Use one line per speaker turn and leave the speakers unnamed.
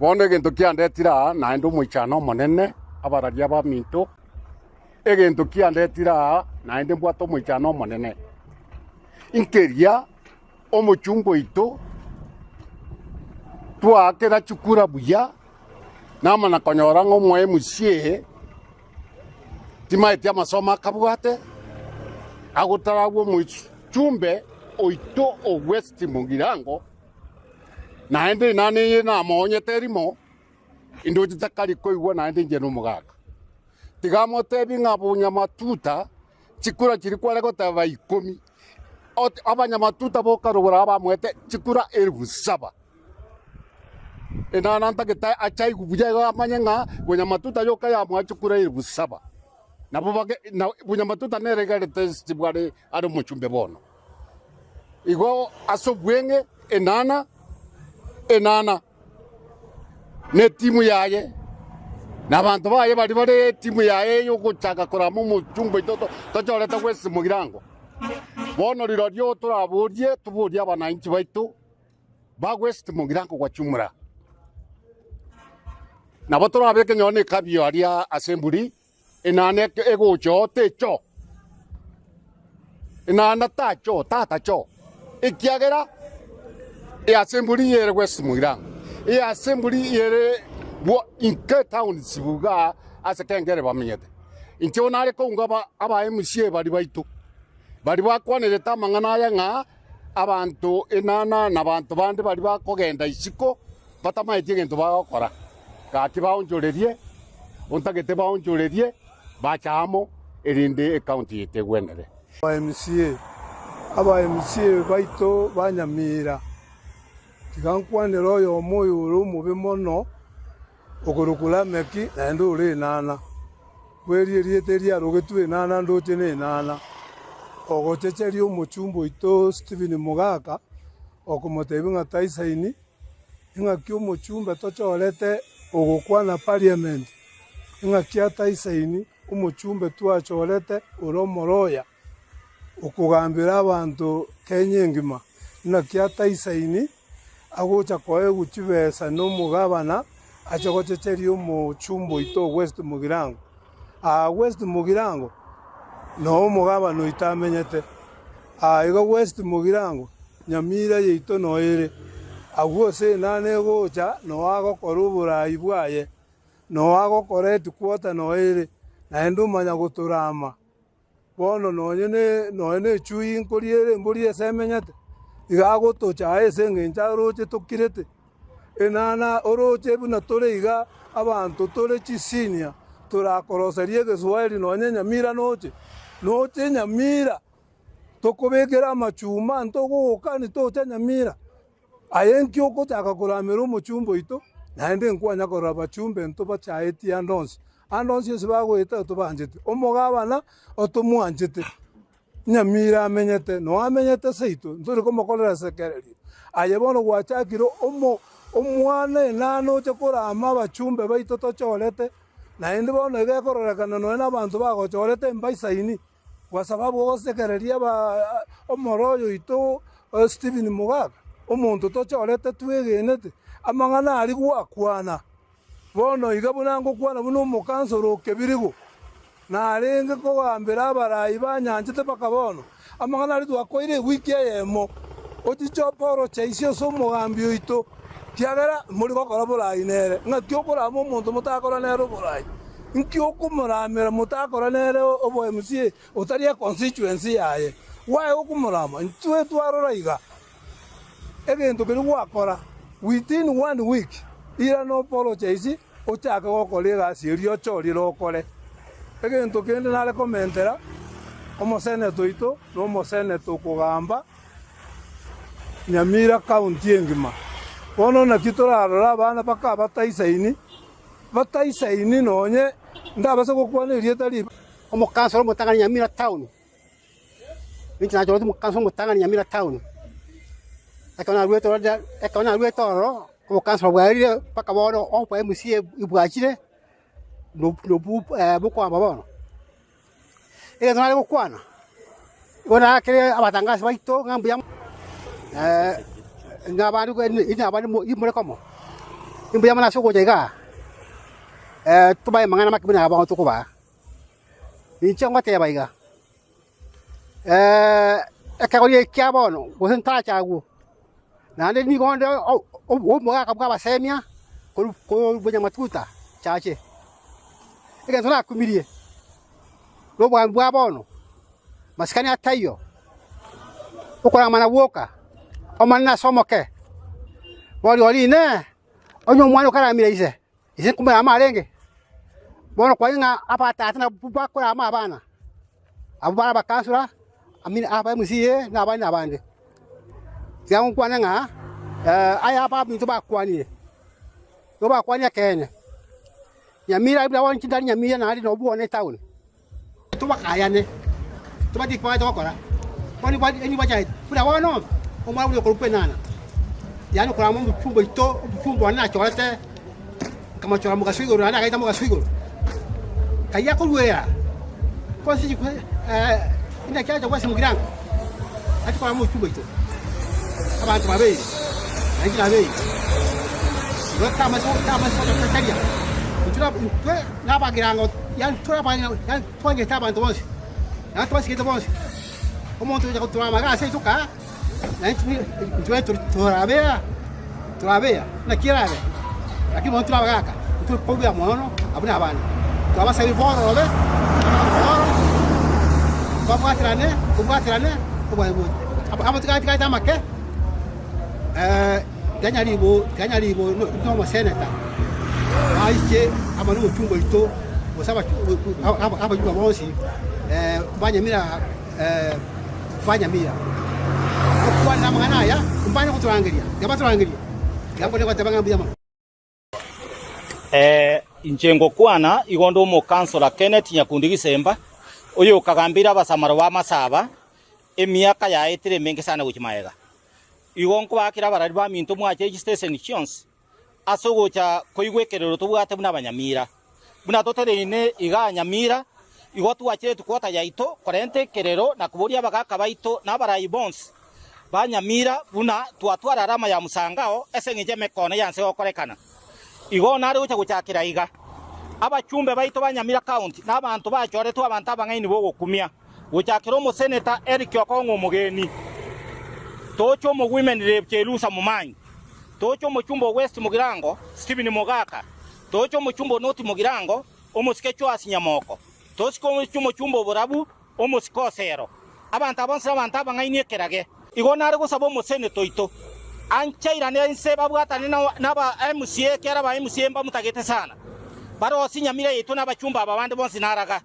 Bono egento kiandetire aa, naende omoichano omonene, abararia baminto, egento kiandetire aa, naende mbwate omoichano omonene, nkeria omochungu oito twaakera chikura buya, namana konyora ng'a omo MCA timaeti amasomo akabwate, agotaragwa omochumbe oito o West Mugirango. Naende inani eye namoonyete erimo, indoche takari koigwa naende inche nomogaka. Tiga amotebi ng'a bonyamatuta chikura chiria kware goteba ikomi, ot abanyamatuta boka rogoro abamoete chikura elifu saba. Inana ntagete ache aigwe buya igo amanye ng'a bonyamatuta yoka yamoa chikura elifu saba. Nabo bage na bonyamatuta nere igarete sibware are omochumbe bono. Igo ase obweng'e enana enana netimu yaye, na abanto baye baria bare etimu yaye y'ogochaka korama omochumba oito tochorete West Mugirango. Bono rirorio toraborie toborie abananchi baito ba West Mugirango gwachumura. Nabo torabeke nonye na ekabio aria ase emburi. Enana egocha oo techo, enana tacho tatacho, ekiagera easemburi ere West Mugirango, easemburi ere bwo inke town sibuga ase kengere bamenyete. Inche bono nare kounga aba aba MCA baria baito, baria bakwanerete amang'ana aya ng'a abanto enana na abanto bande baria bakogenda isiko batamaeti egento bagokora. Gaki baonchorerie, ontagete baonchorerie, bache amo, erinde ecounty yaito egwenere.
Aba MCA, aba MCA baito ba Nyamira, tiga nkwanere oyomo oyo ore omobe mono, okorokwa Lameki, naende ore enana. Bweria erieta eri arogetwe enana ndoche nenana, ogochecheria omochumba oito Stephen Mogaka, okomotebia ng'a taisaini. Ing'aki omochumbe tochorete ogokwana parliament, ing'aki ataisaini omochumbe twachorete ore omoroya okogambera abanto Kenya engima, inaki ataisaini agocha koegwa chibesa na omogabana ache gochecheria omochumbe oito o West Mugirango. Aa West Mugirango noo omogabana oito amenyete, aa iga West Mugirango Nyamira yaito noo ere, agwo ase enana egocha noo agokora oboraai bwaye, noo agokora headquarter noo ere, naende omanya gotorama. Bono nonye ne nonye ne echui nkoria ere embori ase emenyete, iga agotocha aye ase eng'encho aroche tokirete. Enana oroche buna tore iga abanto tore chisinia, torakoroseria egeswaeri nonye Nyamira noche, noche Nyamira. Tokobekera amachuma ntogokani tocha nyamira. Aye nki ogochaka koramera omochumba oito? Naende nkwanya korora abachumbe ntobachaetie ande onsi. Ande onsi ase bagoeta tobanchete. Omogabana otomwanchete. Nyamira amenyete, noo amenyete seito, ntori komokorera esekererio. Aye bono gwachakire omo omwana enana oche korama abachumbe baito tochorete, naende bono iga ekororekana nonya na abanto bagochorete mbaisaini. Kwa sababu ogosekereria omoro oyo oito Stephen Mogaka, omonto tochorete twegenete, amang'ana aria gwakwana. Bono iga buna ngokwana buna omokansoro o Kebirigo, narenge kogambera abarai banyanchete mpaka bono, amang'ana aria twakoire ewiki eyemo, ochiche oporocheise ase omogambi oito, kiagera mori gokora borai nere. Ng'aki okorama omonto motakora nere oborai? Inki okomoramera motakora nere obo MCA otari econstituency yaye? Why okomorama? Intwe twarora iga egento keria gwakora within one week irana opolochise ochake gokora egasi eria ochorire okore. Egento kende nare komentera omoseneta oito na omoseneta okogamba Nyamira county engima. Bono naki torarore abana bakabataisaini bataisaini nonye ndabase gokwana erieta ribe.
Omokansoro omotang'ani Nyamira town, inche nachorete omokansoro omotang'ani Nyamira town, ekero naruete ororo ekero naruete ororo, obokansoro bwaerire mpaka bono obo MCA bwachire, bokwama bono. Egento nare gokwana, igo naakere abatangasi baito ng'a mbuya ng'a abande inwe abande imore komo. Imbuya mono ase ogocha igaa, tobae amang'ana make buna aya tokobaa. Inche ngoteba iga, ekegori eke kia bono gose ntaracha agwo, naende nigo onde omogaka bwa abasemia korwa korwa Nyamatuta chache. Egento nakumirie, na obwango bwa bono, masikani ataiyo, okoramana gwoka, omonene ase omoke, boria oria inee, onye omwana okaramire ise, ise nkomorama arenge? Bono kwanyora ng'a abatata nabwo bakorama abana, abwo bare abakansula, amina aba MCA na abande na abande. Tiga nkwane ng'a aya abaminto bakwanire, nigo bakwanire ekeene. Nyamira buna bono inche ntari Nyamira naende nobwo bono etown. Tobakayane, tobatigie eki bagachia gokora, bono nigo nigo bachagete, buna bono, omwana buna okorokwa enana, yaani okorama omochumba oito, omochumba one nachorete, nkamochora mogaso igoro naende agaeta mogaso igoro, kayia akoruera, konsi chikwe inaki acha gocha mogirango, ache korama omochumba oito, abanto babeire, na inche nabeire, igo tamanyeti tamanyeti gototeteria, intwe na intwe nabagirango yaani torabanya yaani twangete abanto bonsi, naende twasigete bonsi, omonto ogocha gotura amaga ase etoka, naintwe intwe torabea torabea naki erabe, lakini bono tore abagaka, intwe korwa mono abwo na abana, twabasabire bororobe, bororo, babwaterane tobwaterane obwango abo tigatigate amake tianyaribo tianyaribo no omoseneta, aiche amo na omochumba oito gose abachumba bonsi ba Nyamira ba Nyamira. Gokwana amang'ana aya, mbanye gotorangeria, tiga batorangerie, tiga mbone goteba ng'a mbuya mono.
Inche ngokwana igo nde omokansora Kenneth Nyakundi Gisemba, oyokagambire abasamaro b'amasaba emiaka yaetire emenge sana gochia magega. Igo nkobaakera abarari baminto mwache chistation chionsi ase ogocha koigwa ekerero tobwate buna abanyamira. Buna totereine igaa Nyamira, igo twachire etukwota yaito korenta ekerero na koboria abagaaka baito na abarai bonsi ba Nyamira buna twatwara alama ya mosangao ase engencho y'emekono y'anse gokorekana. Igo nare gocha gochakera iga, abachumbe baito ba Nyamira County na abanto bachoretwe abanto abang'aini b'ogokumia, gochakera omoseneta Eric Okong'o Omogeni, toche omowomen rep Cherusa Momanyi, toche omochumba o West Mugirango Stephen Mogaka, toche omochumba o North Mugirango omosike Joash Nyamoko, tosike omochumba o Borabu omosike Osero. Abanto aba bonsi nabanto abang'aini ekerage. Igo nare gosaba omoseneta oito anchairane inse babwatane naba MCA ekiagera aba MCA mbamotagete sana. Barosie Nyamira yaito na abachumba aba bande bonsi naraga.